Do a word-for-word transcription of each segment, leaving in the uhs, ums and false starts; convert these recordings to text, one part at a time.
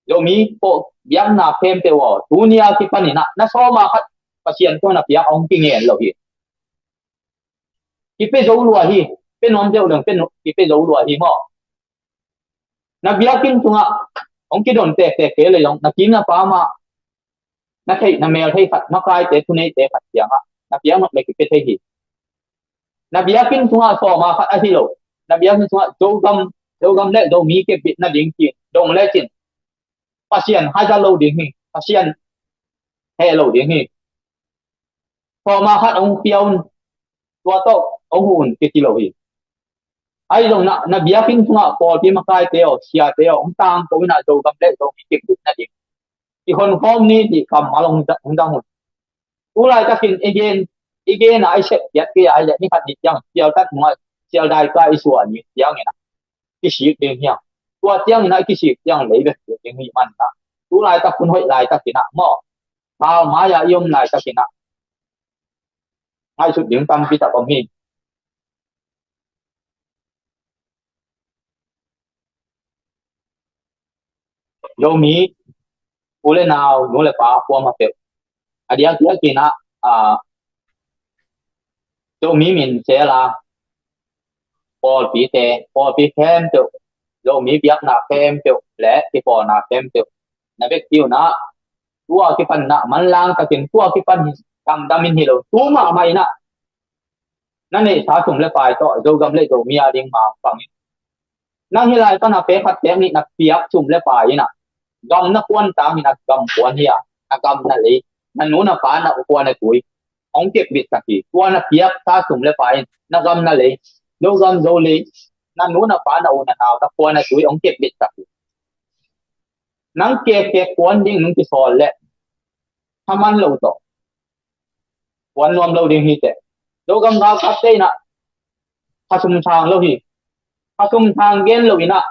Zomi pawh biakna khempeuh aw, tuni a kipanin ah na sawma khat Pasian tawh na piak hong kingen lo hi. Kipia zo lua hi. Pia nuam deuh deuh, pia nu-, kipia zo lua hi maw? Na biakinn tungah hong kidon tektek kei leh zong, na kim na pam ah na theih na mel thei khat, makaite thuneite khat kiangah na piak nop leh kipia thei hi. Na biakinn tungah sawma khat ahi lo, na biakinn tungah Zogam, Zogam le Zomi kepbit nading ci-in dong lecin Pasian haza lo ding hi. Pasian heh lo ding hi. Sawma khat hong pia un, tua tawh hong huh un kici lo hi. Ahi zong na, na biakinn tungah pawlpi makaite aw, siate aw, hong tangko in ah Zogam le Zomi kepbit nading i honkhawm ni cih kammal hong za-, hong zang un. Tu laitakin i gen, i gen a i sep kiat kei a, i leh ni khat ni ciang sialtat hong a, sialdai ka i suah ni ciangin ah kisik ding hiam? Tua ciangin ah i kisik ciang lei bek ding hi man ah, tu laitak hun hoih laitakin ah maw, thau mai-a i om laitakin ah ngaihsut ding tampi tak om hi. Zomi u le nau, nu le pa, kuamah peuh, a diakdiakin ah, ah, Zomi min sel a pawlpite, pawlpi khempeuh, Zomi biakna khempeuh le kipawlna khempeuh na vekpi un ah, tua kipan in ah manlang takin, tua kipan hi, damdamin hi lo, tu mahmah in ah na neihsa sum le pai tawh Zogam le Zomi a ding mangpang in, nang hih lai pan a pek khat pek nih na piak sum le pai in ah gam na kuan tangin ah gam kuan hi a, na gam na lei, na nu na pa na khua na tui hong kepbitsak hi. Tua na piaksa sum le pai in na gam na lei, Zogam Zolei, na nu na pa na u na nau na khua na tui hong kepbitsak hi. Nang kekkek kuan ding nong kisawl leh thaman lo tawh kuan nuam lo ding hi teh. Zogam galkapte in ah khasum sang lo hi. Khasum sang gen lo in ah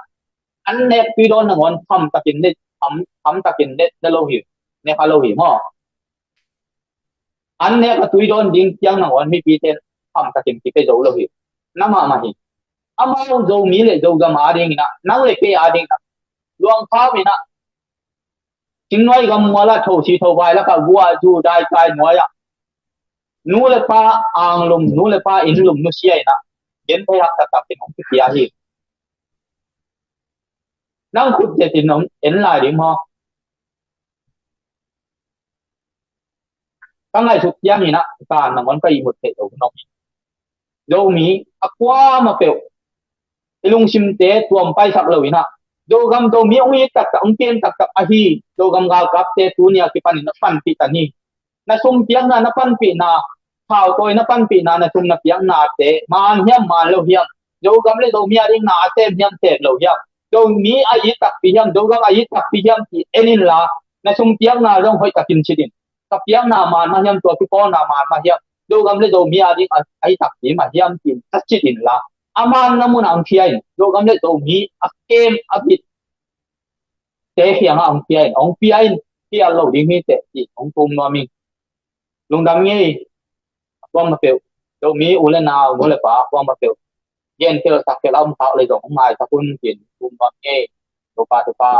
an nek tui dawn nangawn khamtakin ne, kham, khamtakin ne, ne lo hi. Ne kha lo hi maw? An nek a tui dawn ding ciang nangawn mipite khamtakin kipia zo lo hi. Na mahmah hi. Amau Zomi le Zogam a dingin ah, nang le kei a dingin ah, luangkham in ah, Cingnuai gammual ah, thosi thovai lakah, gua zu daikai nuai ah nu le pa anglum, nu le pa innlum nusia in ah genthei hak taktakin hong kipia hi. Nang khut zetin hong en lai ding maw? Ka ngaihsut ciangin ah ka nangawn ka ihmut theih lo hun om hi. Zomi a kuamah peuh i lungsimte tuam paisak lo in ah, Zogam Zomi hong it taktak, hong kem taktak ahi Zogam galkapte tuni a kipanin na panpih tan hi. Na sum piakna, na panpihna, thautawi na panpihna, na sum na piaknate man hiam man lo hiam, Zogam le Zomi a ding na a sem hiam sem lo hiam, Zomi a it takpi hiam, Zogam a it takpi hiam ti en inla, na sum piakna zong hoih takin cit in. Ka piakna man mah hiam, tua kipawlna man mah hiam, Zogam le Zomi a ding a, a it takpi mah hiam, tiin ka cit inla, a manna munah hong khia in, Zogam le Zomi a kem a bit te kiangah hong pia in, hong pia in, phial lo ding hi teh, ti hong thum nuam ing. Lungdam ngei, a kuamah peuh, Zomi u le nau, nu le pa, a kuamah peuh, gen tel tak tel a om khak le zong hong maisak un, tin thum nuam ngei. Topa, Topa.